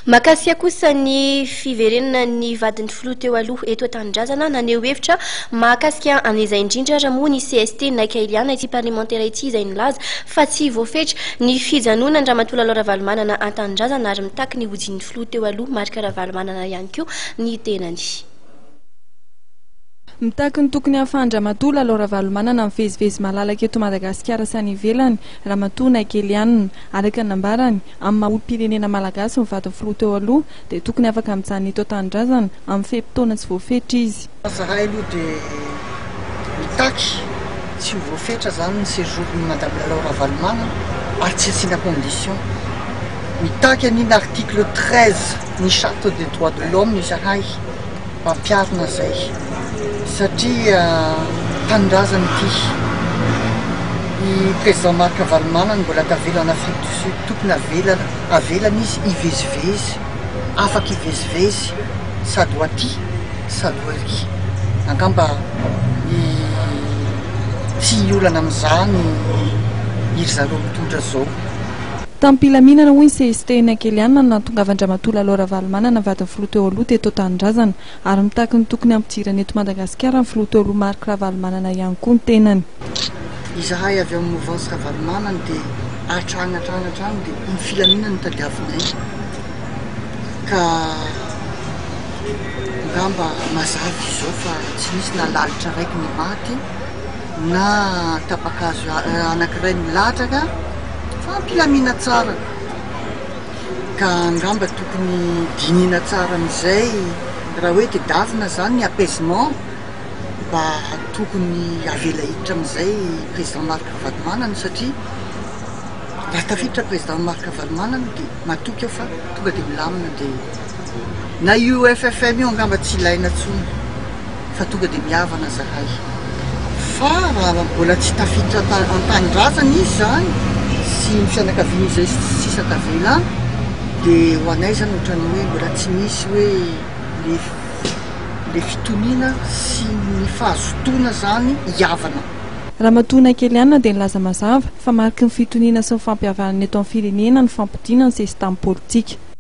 Mahakasika kosa ny fiverenan'ny vadin'ny filoha teo aloha eto an-tanindrazana, naneho hevitra mahakasika an'izay indrindra ary moa ny cst Naika Eliana ity parlemantera ity izay nilaza fa tsy voafetra ny fijanonan-dRamatoa Lalao Ravalomanana an-tanindrazana ary mitaky ny hodian'ny filoha teo aloha Marc Ravalomanana ihany koa ny tenany. Mitaky ny tokony hahafahan-dRamatoa Lalao Ravalomanana mivezivezy malalaka eto Madagasikara sy any ivelany Ramatoa Naika Eliana. Araka ny nambarany, amin'ny maha olom-pirenena malagasy ny vadin'ny filoha teo aloha dia tokony afaka mijanona eto an-tanindrazana amin'ny fe-potoana tsy voafetra izy. Zahay aloha dia mitaky tsy ho voafetra zany ny séjour-n'i Madame Lalao Ravalomanana ary tsy asiana condition. Mitaky an'iny article 13 ny charte des droits de l'homme izahay mba ampiharina zay satria tanindrazana ity. I président Marc Ravalomanana mbola tavela en Afrique du Sud, tokony avela avelana izy hivezivezy, afaka hivezivezy sady ho aty sady ho ery, angamba ny tsy hiolana amin'izany iry zareo mitondra zao. Tamim-pilaminana hoy ny cst Nankelianina no nahatongavan-dRamatoa Lalao Ravalomanana vadin'ny filoha teo aloha teto an-tanindrazana ary mitaky ny tokony hampidirana eto Madagasikara ny filoha teo aloha Marc Ravalomanana ihany koa ny tenany. Izahay avy ao amin'ny Mouvance Ravalomanana dia hatrany hatrany hatrany dia ny filaminana no tadiavinay ka angamba mazava izao fa tsy misy na lalitra araiky ny maty na tapa-kazo anankiray no latsaka fa am-pilamina tsara ka angamba tokony dinihina tsara amin'izay raha hoe tedavina zany ny apaisement mba tokony avela hiditra amin'izay président Marc Ravalomanana satria raha tafiditra président Marc Ravalomanana dia matoky aho fa tonga dia milamina dia na io FFM io angamba tsy ilaina intsony fa tonga dia mihavana zahay fa raha mbola tsy tafiditra an-tanindrazana izy zany sy ny fianakaviany izay sisa tavela any dia ho anay zany ohatran'ny hoe mbola tsy misy hoe le le fitoniana sy ny fahazotoana zany hihavana. Ramatoa Naikeliana dia nilaza mazava fa mariky ny fitoniana sy ny fampihavanana eto amin'ny firenena ny fampodiana ny sesitany politika.